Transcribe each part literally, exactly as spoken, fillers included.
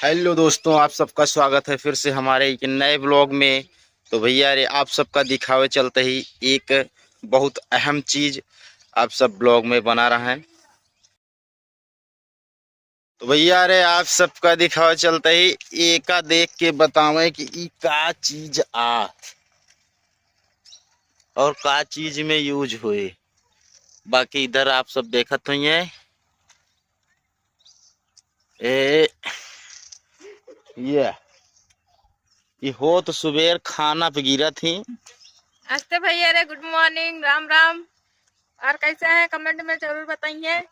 हेलो दोस्तों, आप सबका स्वागत है फिर से हमारे एक नए ब्लॉग में। तो भैया रे, आप सबका दिखावे चलते ही एक बहुत अहम चीज, आप सब ब्लॉग में बना रहे हैं। तो भैया रे, आप सबका दिखावे चलते ही एका देख के बतावे कि ई का चीज आ और का चीज में यूज होए। बाकी इधर आप सब देखत होइए, ए, ये, ये होत सुबेर खाना पे गिरत ही। नमस्ते भैया रे, गुड मॉर्निंग, राम राम। और कैसे हैं, कमेंट में जरूर बताइए।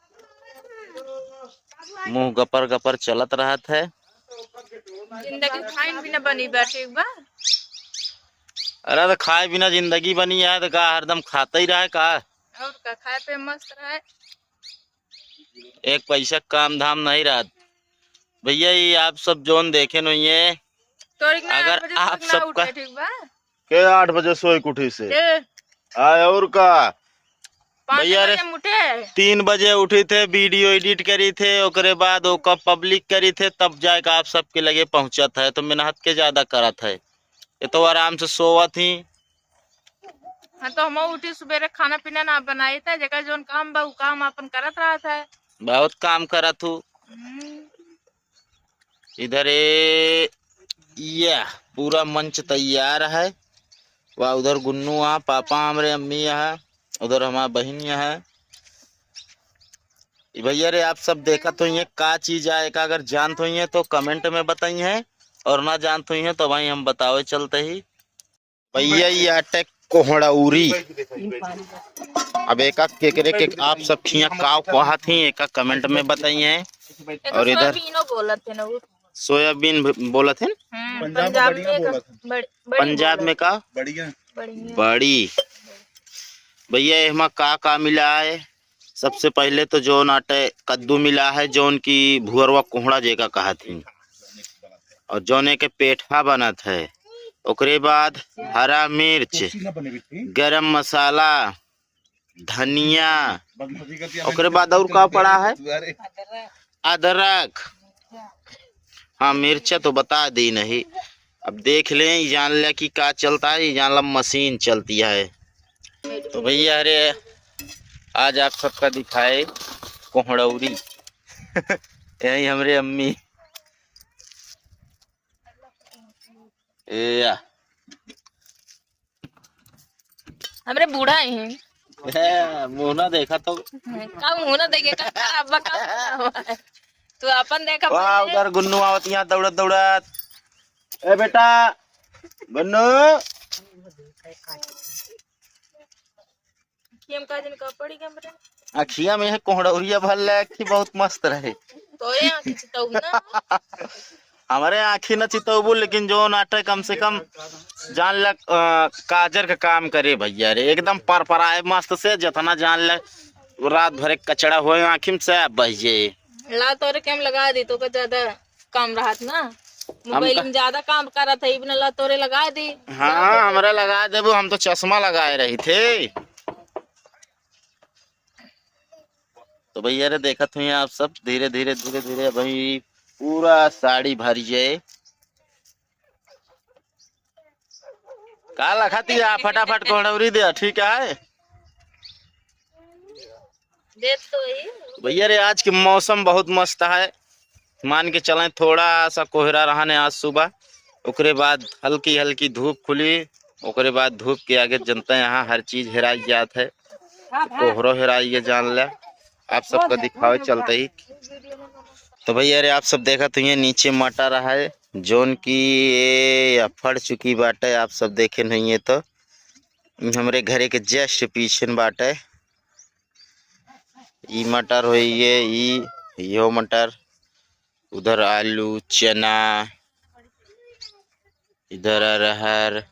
मुंह गपर गपर चलत रहत है। जिंदगी खाइन बिना बनी बा, ठीक बा? अरे, तो खाए बिना जिंदगी बनी है, तो का हरदम खाते ही रहे का? और का, खाए पे मस्त रहे। एक पैसा काम धाम नहीं रहत। भैया, ये आप सब जोन देखे नहीं है, तोरी के ना अगर आठ बजे आप तक ना सबका उठे, ठीक बा? के आठ बजे सोए के उठी से? ए। आय, और का? पाँच भैया रे, बजे हम उठे। तीन बजे उठी थे, वीडियो एडिट करी थे, ओकरे बाद ओका पब्लिक करी थे, तब जाके आप सबके लगे पहुँचत है, तो मेहनत के ज्यादा करत है। ये तो आराम से सोवत ही। हाँ, तो हम उठी सुबेरे, खाना पीना ना बनाई था, जेकर जोन काम बा, उ काम अपन करत रहत है। बहुत काम करत हूँ। हम्म। इधर ए, यह पूरा मंच तैयार है। वाह, उधर गुन्नू आ, पापा हमरे, अम्मी यहाँ, उधर हमार बहिन यहाँ। ई भैया रे, आप सब देखत होइए का चीज आए का, अगर जानत होइए तो कमेंट में बताइए, और ना जानत होइए तो भाई हम बतावे चलते ही। भैया, ये आटे कोहड़ौरी। अब एका केकरे के आप सब खिया काव कहत ही, एका कमेंट में बताइए। और इधर सोयाबीनो बोलत है ना वो। सोयाबीन भ-, बोलत है। हम्म, पंजाब में पंजाब में बढ़िया का बोलत है। बड़-, बड़ी पंजाब बोलत में का? बढ़िया। बढ़िया। बड़ी। भैया, एहमा का का मिला है? सबसे पहले तो जौन आटे कद्दू मिला है, जौन की भुअरवा कोहड़ा जेका कहत ही, और जौन एके पेठा बनत है, ओकरे बाद हरा मिर्च, गरम मसाला, धनिया, ओकरे बाद और का पड़ा है? अदरक। हाँ, मिर्चा तो बता दी नहीं। अब देख लें, जान लिया कि का चलता है, जान ला मशीन चलती है। तो भैया, अरे, आज आप सबका दिखाए कोहड़ौरी। यही हमरे अम्मी। ए या। हमरे बूढ़ा ही हैं। ए, मुंह ना देखा तो। का मुंह ना देखे, का, का, अब का बोला हुआ है? तू अपन देखा वाह, पहले। उधर गुन्नू आवत यहाँ दौड़त दौड़त। ए बेटा, गुन्नू। अखिया में का जन का पड़ी गम रे? अखिया में है कोहड़ौरिया भर ले, अखी बहुत मस्त रहे। तोरे आँखी चितऊ ना। हमरे आँखी न चितऊ बोल, लेकिन जो नाटक कम से कम जान लग, अ, काजर का काम करे भैया रे, एकदम परपराए मस्त से, जितना जान लग रात भर एक कचड़ा होए आँखी में से बह जाए। ला तोरे के हम लगा दी, तो का ज्यादा काम रहत ना, हम मोबाइल का- में ज्यादा काम करत है, इबन ला तोरे लगा दी। हाँ, हमरा लगा देबो, हम तो चश्मा लगाए रही थे। तो भैया रे, देखत हुई आप सब, धीरे धीरे, धीरे धीरे अभी पूरा साड़ी भरी जाए। का लखती है, फटाफट कोहड़ौरी दे, ठीक है। देख तो वही। भैया रे, आज के मौसम बहुत मस्त है। मान के चलें, थोड़ा सा कोहरा रहने आज सुबह, ओकरे बाद हल्की हल्की धूप खुली, ओकरे बाद धूप के आगे जनते यहाँ हर चीज हेराई जात है। कोहरो हेराई है, जान ले। आप सबका दिखावे चलते ही। तो भैया रे, आप सब देखत हुई नीचे मटर है, जौन की ये फड़ चुकी बाटे, आप सब देखे नहीं है तो। ई हमरे घरे के just पीछे बाटे। ई मटर होइए, ई, इहो मटर, उधर आलू, चना, इधर अरहर।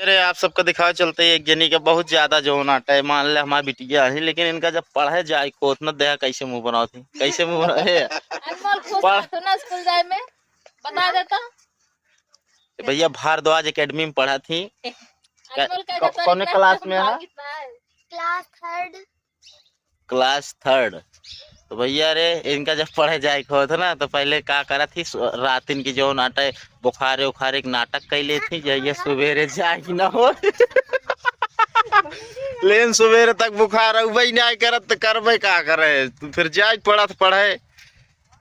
अरे, आप सबका दिखावे चलते, एक जनी के बहुत ज्यादा जौन आटा है, मान ले हमार बिटिया है, लेकिन इनका जब पढ़े जाए को उतना देहा कैसे मुंह बनावत ही, कैसे मुंह बनावे? अनमोल खुश पढ़- रहत हो ना स्कूल जाए में, बता देता। ए भैया, भारद्वाज एकेडमी में पढ़त ही। अनमोल का क-, जतन कौने ना क्लास में है? भाग इतना है। क्लास थर्ड। क्लास थर्ड। तो भैया रे, इनका जब पढ़े जाए के होत ना, तो पहले का करत ही, सु-, रातिन की जौन आटे बुखारे उखारे के नाटक कइ लेत ही, जइया सुबेरे जाए के ना हो। लेकिन सुबेरे तक बुखार अउबे ही ना करत, तो करबे का करे? तो फिर जाए के पड़त पढ़े।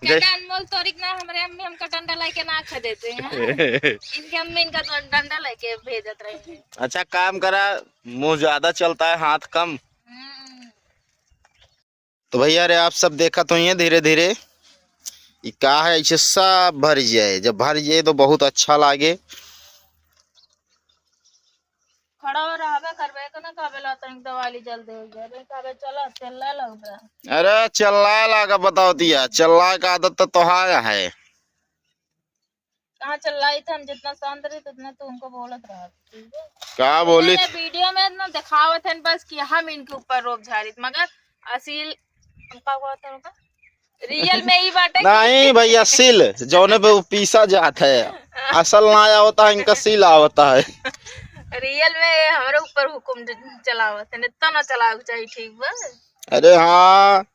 जै- कहते अनमोल तोरिक ना, हमरे अम्मी हमका डंडा लेके ना खा देते हैं। इनके अम्मी इनका डं-, डंडा लेके भेजत रही है। अच्छा काम करा, मुंह ज्यादा चलता है, हाथ कम। हम्म। तो भैया रे, आप सब देखत होइए धीरे धीरे, ई का है, ऐसे सब भर जाए। जब भर जाए तो बहुत अच्छा लागे। खड़ा हो रहबे करबे, के ना कहबे ला तनिक दवाई ली जल्दी हो जाए, नहीं कहबे चला, चला लगबे। अरे चल्ला लागा बताओ दिया, चल्ला का आदत तो तोहार है। कहाँ चल्ला ही था, हम जितना शांत रही उतना तू हमको बोलत रहा, ठीक है? का बोली? मैंने वीडियो में ना दिखावत है बस कि हम इनके ऊपर रोब झारित, मगर असील, हम का कहते हैं उनका? रियल में ही बाटे कि नहीं भैया, सील जौने पे वो पीसा जात है, असल ना आवता है, इनका सील आवता है। रियल में ये हमरे ऊपर हुकुम ज-, चलावत है, इतना ना चलावे के चाहिए, ठीक बा? अरे हाँ।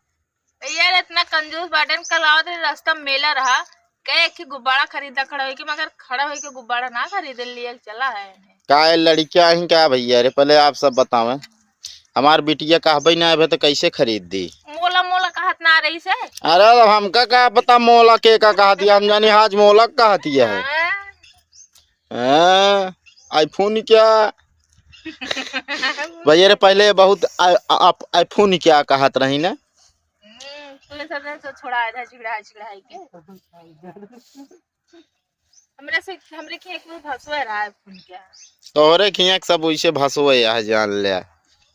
यार, इतना कंजूस बाटे, कल आवत रहे, रास्ता में मेला रहा, कहे कि गुब्बारा खरीदा खड़ा होई के, मगर खड़ा होई के गुब्बारा ना खरीदे लिए चला है। का ये लड़कियां ही का भैया रे? पहले आप सब बतावें, हमार बिटिया कहबे ना अबे तो कैसे खरीद दी? मोला, मोला कहत ना रही से। अरे, अब हमका का पता मोला के का कहा दिया, हम जानी आज मोला कहा दिया है। हाँ। हाँ, आईफोन क्या? भैया रे, पहले बहुत आ-, आ-, आप आईफोन क्या कहत रही ना? हम्म, तूने सबने तो छोड़ा है, झगड़ा, झगड़ा है के? हमरे से, हमरे खेत में भसुआ रहा है, फोन क्या? तोहरे खियाँ के सब वैसे भसुए है, जान ले।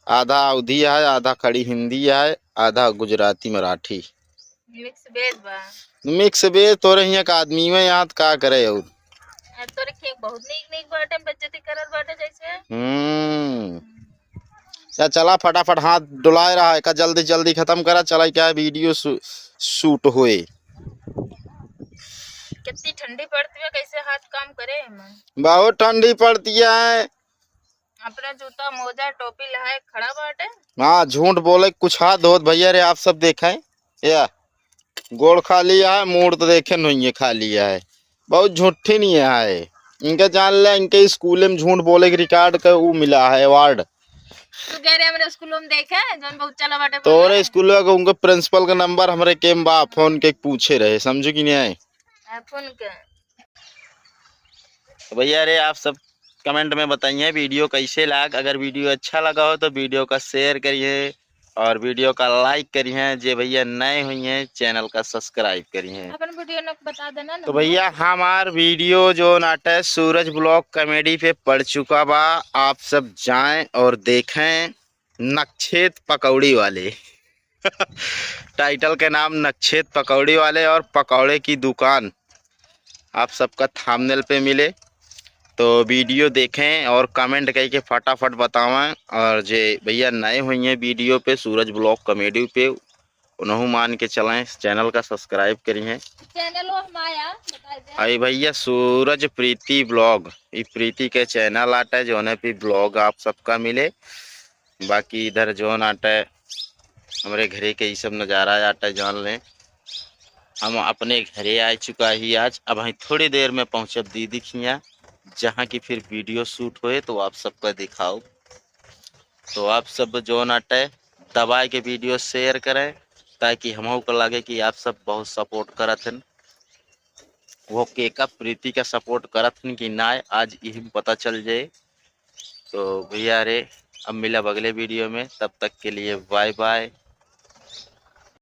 आधा अवधी है, आधा खड़ी हिंदी है, आधा गुजराती मराठी। मिक्स वेज बा। मिक्स वेज तोरे हियाँ का आदमी में यहाँ त का करे हो? आ, तोरे खेत बहुत नीक नीक बाटे, बेइज्जती करत बाटे जैसे। हम्म। या चला फटाफट हाथ डुलाए रहा है, का जल्दी जल्दी खत्म करा, चला क्या वीडियो शू-, शूट होए। कितनी ठंडी पड़ती है, कैसे हाथ काम करे एमा? बहुत ठंडी पड़ती है। अपना जूता, मोजा, टोपी लहाए खड़ा बाटे। हाँ, झूठ बोले कुछ हाथ धोत भैया रे, आप सब देखें। या गोड़ खाली है, मूड़ तो देखे नहीं है, खाली है। बहुत झूठी नहीं है। इनके जान ले, इनके स्कूल में झूठ बोले के रिकॉर्ड का ऊ मिला है अवार्ड। तू कह रहे हमरे स्कूल में देखे, जौन बहुत चला बाटे तोरे बोले। स्कूल का उनके प्रिंसिपल का नंबर हमरे केम बा, फोन के पूछे रहे, समझो कि नहीं आए? हाँ, फोन के। तो भैया रे, आप सब कमेंट में बताइए वीडियो कैसे लाग। अगर वीडियो अच्छा लगा हो तो वीडियो का शेयर करिए और वीडियो का लाइक करिए। जे भैया नए हुई हैं, चैनल का सब्सक्राइब करिए। अपन वीडियो न बता देना ना। तो भैया, हमार वीडियो जो नाटे सूरज ब्लॉग कॉमेडी पे पड़ चुका बा, आप सब जाएं और देखें नक्षेत पकौड़ी वाले। टाइटल के नाम नक्षेत पकौड़ी वाले और पकौड़े की दुकान आप सबका थंबनेल पे मिले। तो वीडियो देखें और कमेंट करके फटाफट बतावें। और जे भैया नए हुई हैं वीडियो पे, सूरज ब्लॉग कॉमेडी पे, उन्हों मान के चलें, चैनल का सब्सक्राइब करिए। चैनल वो हमारा बता दे। आई भैया सूरज प्रीति ब्लॉग, ई प्रीति के चैनल आटे, जौने पे ब्लॉग आप सबका मिले। बाकी इधर जौन आटे, हमरे घरे के ई सब नजारा आटे, जान लें। हम अपने घरे आ चुका ही आज। अब हम थोड़ी देर में पहुँचब दीदी खियाँ, जहाँ की फिर वीडियो शूट होए तो आप सबका दिखाओ। तो आप सब जौन आटे दबाए के वीडियो शेयर करें, ताकि हमहू को लगे कि आप सब बहुत सपोर्ट करत हन। वो के का प्रीति का सपोर्ट करत हन कि ना, आज यही पता चल जाए। तो भैया रे, अब मिलब अगले वीडियो में, तब तक के लिए बाय बाय।